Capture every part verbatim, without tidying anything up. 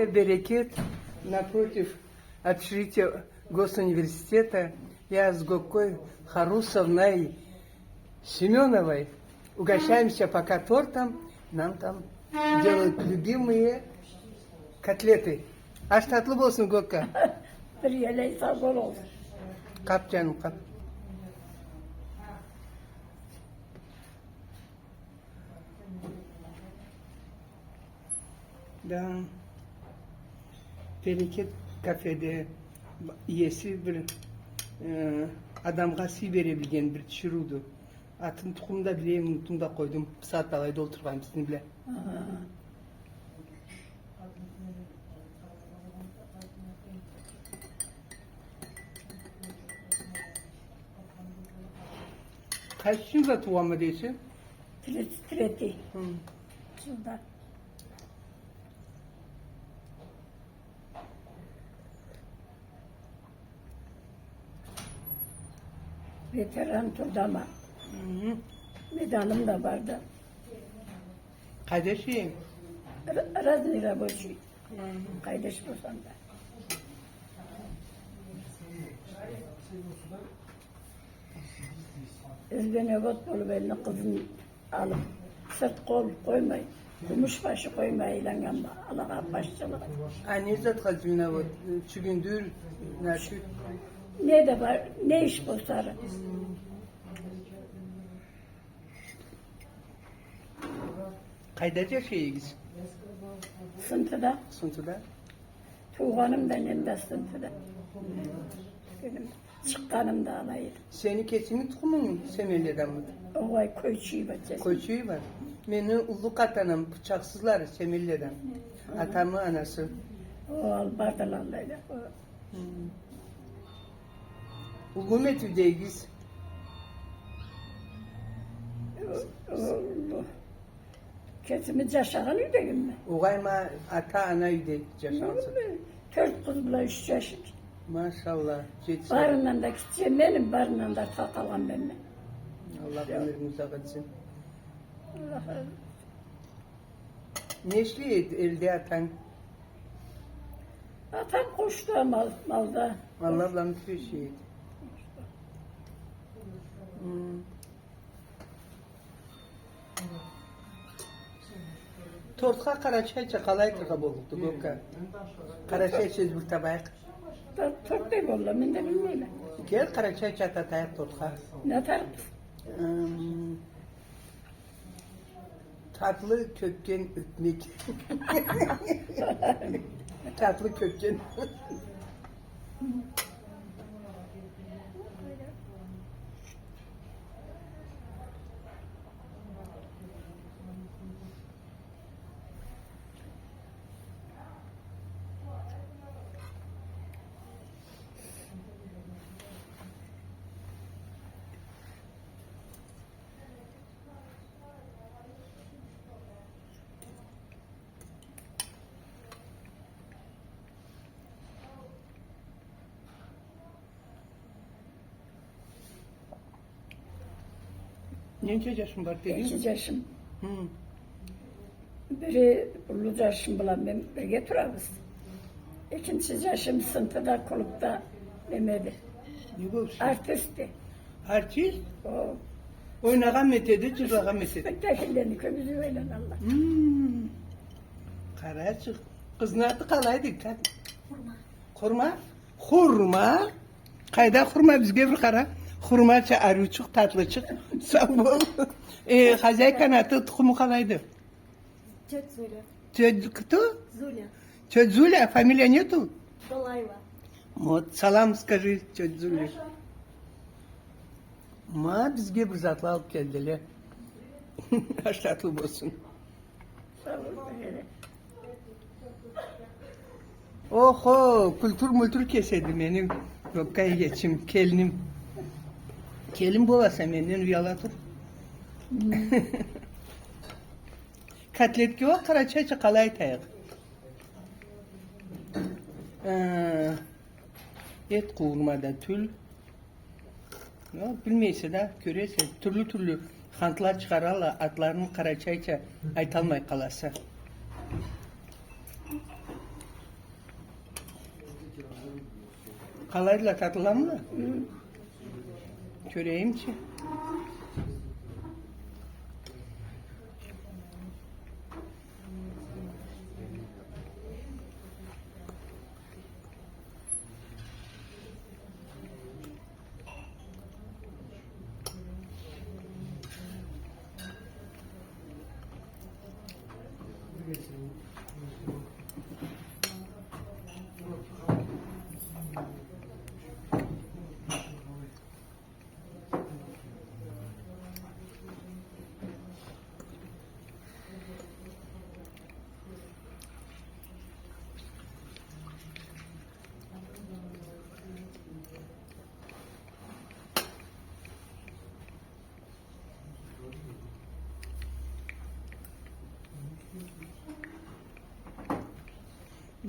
Берекет, напротив общежития госуниверситета. Я с Гоккой Харусовной Семёновой угощаемся пока тортом. Нам там делают любимые котлеты. Аш татлы болсун, Гокка. Бир элей сау бол. Къап, джаным, къап. Да. Берекет кафеде иеси бир, э, адамгъа сый бере билген бир тиширыуду. Атын, тукъумун да билейим, унутдум да къойдум. Бусагъат алайда олтургъан бизни бла. Аха. Къайсы джылда туугъанма дейсе? Тридцать третий. Хы. Джылда. Ветеран труда ма. Хы. Медалым да барды. Къайда ишейсе? Р-, разный рабочий. Хы. Къайда иш болсам да. Звеновод болуп, элни къызын алып, сырт къол къоймай, кюмюш башы къоймай айланнган алагъа башчылыкъ. А не затха звеновод? Чюгюндюр, значит. Не да бар, не иш болса да. Къайда джашайсыз? Сынтыда. Сынтыда? Туугъаным да, энем да Сынтыда. Чыкъгъаным да алайды. Сени кесинги тукъумунг Семенледенми? Огъай, Койчуева кесим. Койчуева. Мени уллу къартанам Пычакъсызлары, Семенледен. Атамы анасы. Ол бардыла алайда. Хы. Уллуму эди юйдегигиз? Уллу. Кесими джашагъан юйдегимми? Огъай, ма ата, ана юйде джашагъансыз. Тёрт къыз бла юч джаш эди. Машалла, джетишген. Барындан да кичиги меним, барындан да артха къалгъан менме. Аллах ёмюрюнгю узакъ этсин. Аллах разы болсун. Не ишлей эди элде атанг? Атам къошда, мал, малда. Малла бла ишлей эди. Хы. Тортха къарачайча къалай айтыргъа боллукъду, Гокка? Къарачайча бир табайыкъ. Торт, торт не болла, мен да билмейме. Кел, къарачайча атайыкъ тортха. Не атарыкъбыз? Ым, татлы кёпген ётмек. Татлы кёпген. Ненча джашынг бар дединг? Эки джашым. Хы. Бири уллу джашым бла мен бирге турабыз. Экинчи джашым Сынтыда клубда немеди. Не болуп? Артистди. Артист? О. Ойнагъанмы этеди, джырлагъанмы этеди? Спектакльлени кёбюсю ойланалла. Хы. Къарачыкъ. Къызны аты къалайды? Къурма. Къурма? Хурма? Къайда хурма, бизге бир къара. Хурмача ариучукъ, татлычыкъ. Сау бол. Э, хозяйканы аты, тукъуму къалайды? Тётя Зуля. Тётя кто? Зуля. Тётя Зуля, фамилия нету? Долаева. Вот, салам скажи, тётя Зуля. Хорошо. Ма, бизге бир затла алып келдиле. Аш татлы болсун. Охо, культур-мультур кеседи мени Гокка эгечим, келиним. Келин боласа, менден уяла тур. Котлетге уа къарачайча къалай айтайыкъ? Э, эт къууурма да тюл. Билмейсе да, кёресе, тюрлю-тюрлю хантла чыгъарала, атларын къарачайча айталмай къаласа. Къалайдыла, татлыламыла? Хы. Кёрейим чи.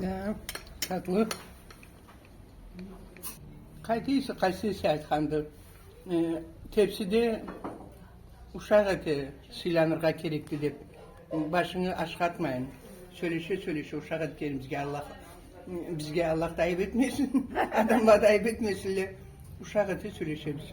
Да, татлы. Къайсы эсе, къайсы эсе айтханды, э, тепсиде ушакъ эте сыйланыргъа керекди деп, башынгы ашха атмайын. Сёлеше, сёлеше, ушакъ этгенибизге Аллах, бизге Аллах да айып этмесин, адамла да айып этмесинле. Ушакъ эте сёлешебиз.